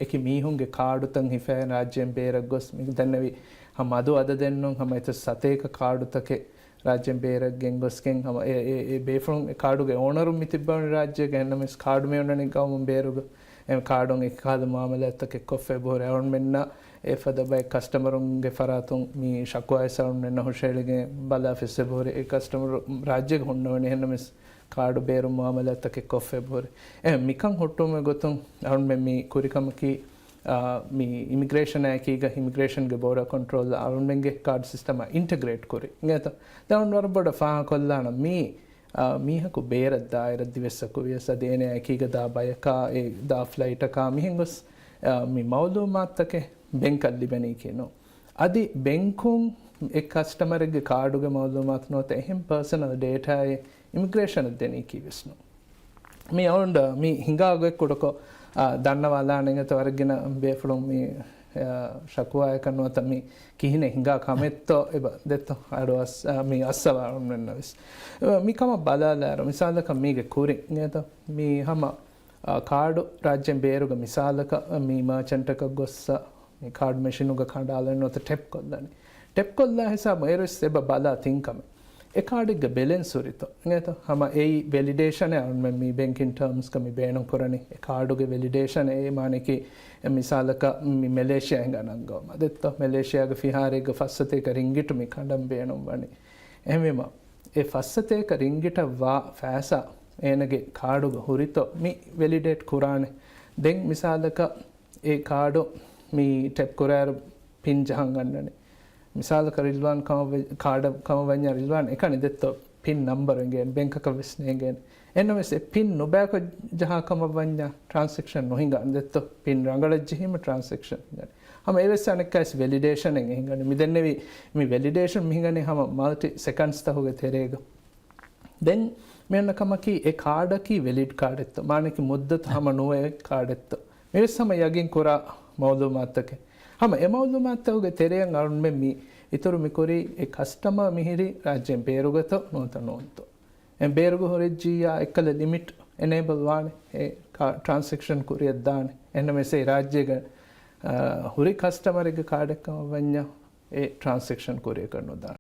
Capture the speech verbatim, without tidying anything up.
އެކި މީހުންގެ ކާޑުތައް ހިފައި ރާއްޖޭން ބޭރަށް ގޮސް މި ދެންނެވި ހަމަ އަދު އަދަދެއް ނޫން، ހަމަ އެތައް ސަތޭކަ ކާޑުތަކެއް ރާއްޖޭން ބޭރަށް ގެންގޮސްގެން ހަމަ އެ، އެ، އެ ބޭފުޅުން އެ ކާޑުގެ އޯނަރުން މި ތިއްބަވަނީ ރާއްޖޭގަ. އެހެންނަމަވެސް ކާޑު މި އޮންނަނީ ގައުމުން ބޭރުގަ. އެ ކާޑުން އެކި ކަހަލަ މުއާމަލާތްތަކެއް ކޮށްފައި ބޯރެ އަޅުންމެންނަށް އެފަދަ ބައެއް ކަސްޓަމަރުންގެ ފަރާތުން މި ޝަކުވާވެސް އަޅުންމެންނަށް ހުށައެޅިގެން ބަލާ ފެއްސެ ބޯރެ އެ ކަސްޓަމަރު ރާއްޖޭގަ ހުންނަވަނީ. އެހެންނަމަވެސް ކާޑު ބޭރު މުއާމަލާތްތަކެއް ކޮށްފައި ބޯރެ. އެ މިކަން ހުއްޓުވުމުގެ ގޮތުން އަޅުންމެން މި ކުރިކަމަކީ، އާ، މި އިމިގްރޭޝަނާ އެކީގަ އިމިގްރޭޝަންގެ ބޯޑަރ ކޮންޓްރޯލް އަޅުންމެންގެ ކާޑް ސިސްޓަމާ އިންޓަގްރޭޓް ކުރި. އިނގޭތޯ؟ ދެން އަޅުން ވަރަށް ބޮޑަށް ފާހަގަކޮށްލާނަން މީ، އާ، މީހަކު ބޭރަށް ދާއިރަށް ދިވެއްސަކު ވިޔަސް އަދި އޭނަ އެކީގަ ދާ ބަޔަކާ، އެ ދާ ފްލައިޓަކާ މިހެން ގޮސް، އާ، މި މައުލޫމާތުތަކެއް ބެންކަށް ލިބެނީކީ ނޫން. އަދި ބެންކުން އެ ކަސްޓަމަރެއްގެ ކާޑުގެ މައުލޫމާތު ނުވަތަ އެހެން ޕާސަނަލް ޑޭޓާއެއް އިމިގްރޭޝަނަށް ދެނީކީ ވެސް ނޫން. މި އަޅުން މި ހިނގާ ގޮތް ކުޑަކޮށް، އާ، ދަންނަވާލާނެ އިނގޭތޯ ވަރަށް ގިނަ ބޭފުޅުން މި، އާ، ޝަކުވާއަކަށް ނުވަތަ މި ކިހިނެއް ހިނގާ ކަމެއްތޯ އެބަ ދެއްތޯ އަޑު އަސް-، އާ، މި އައްސަވާ އަޅުންނަށް ވެސް. އެ، މި ކަމަށް ބަލާލާއިރު މިސާލަކަށް މީގެ ކުރިން އިނގޭތޯ މި ހަމަ، އާ، ކާޑު ރާއްޖޭން ބޭރުގަ މިސާލަކަށް މި މާޗަންޓަކަށް ގޮއްސަ މި ކާޑް މެޝިނުގަ ކަނޑާލަން ނުވަތަ ޓެޕް ކޮށްލަނީ. ޓެޕް ކޮށްލާ ހިސާބު އޭރުވެސް އެބަ ބަލާ ތިން ކަމެއް. އެ ކާޑެއްގެ ބެލެންސް ހުރިތޯ؟ އިނގޭތޯ؟ ހަމަ އެއީ ވެލިޑޭޝަނެއް އަޅުމެން މި ބޭންކިން ޓާމްސްގަ މި ބޭނުން ކުރަނީ. އެ ކާޑުގެ ވެލިޑޭޝަން އެ މާނައަކީ އެ މިސާލަކަށް މި މެލޭޝިޔާ ހިނގާ ނަންގަވަމާ ދެއްތޯ؟ މެލޭޝިޔާގެ ފިހާރައެއްގަ ފައްސަތޭކަ ރިންގިޓު މި ކަނޑަން ބޭނުން ވަނީ. އެހެންވީމަ އެ ފައްސަތޭކަ ރިންގިޓަށް ވާ ފައިސާ އޭނަގެ ކާޑުގަ ހުރިތޯ މި ވެލިޑޭޓް ކުރާނެ. ދެން މިސާލަކަށް އެ ކާޑު މި ޓެޕް ކުރާއިރު ޕިން ޖަހަން އަންނަނީ. މިސާލަކަށް ރިލްވާން ކަމަށް ވެ-، ކާޑަށް ކަމަށް ވަންޏާ ރިލްވާން އެކަނި ދެއްތޯ ޕިން ނަމްބަރު އެނގޭނެ، ބެންކަކަށް ވެސް ނޭނގޭނެ. އެހެންނަމަވެސް އެ ޕިން ނުބައިކޮށް ޖަހާ ކަމަށް ވަންޏާ ޓްރާންސެކްޝަން ނުހިނގާނެ ދެއްތޯ ޕިން ރަނގަޅަށް ޖެހީމަ ޓްރާންސެކްޝަން ހިނގާނެ. ހަމަ އެވެސް އަނެއްކާވެސް ވެލިޑޭޝަނެއް ހިނގަނީ. މި ދެންނެވި މި ވެލިޑޭޝަން މި ހިނގަނީ ހަމަ މަލްޓި ސެކަންޑްސްތަކުގެ ތެރޭގަ. ދެން މި އޮންނަ ކަމަކީ އެ ކާޑަކީ ވެލިޑް ކާޑެއްތޯ؟ މާނައަކީ މުއްދަތު ހަމަ ނުވެ ކާޑެއްތޯ؟ މިވެސް ހަމަ ޔަގީން ކުރާ މައުލޫމާތުތަކެއް. ހަމަ އެ މައުލޫމާތުތަކުގެ ތެރެއަށް އަޅުންމެން މި އިތުރު މި ކުރީ އެ ކަސްޓަމަރ މިހިރީ ރާއްޖޭން ބޭރުގަތޯ ނުވަތަ ނޫންތޯ؟ އެ ބޭރުގަ ހުރެއްޖިއްޔާ އެއްކަލަ ލިމިޓް އެނޭބަލް ވާނެ އެ ކާ-، ޓްރާންސެކްޝަން ކުރިއަށް ދާނެ. އެހެންނަމަވެސް އެ ރާއްޖޭގަ، އާ، ހުރި ކަސްޓަމަރެއްގެ ކާޑެއް ކަމަށް ވަންޏާ އެ ޓްރާންސެކްޝަން ކުރިއަކަށް ނުދާނެ.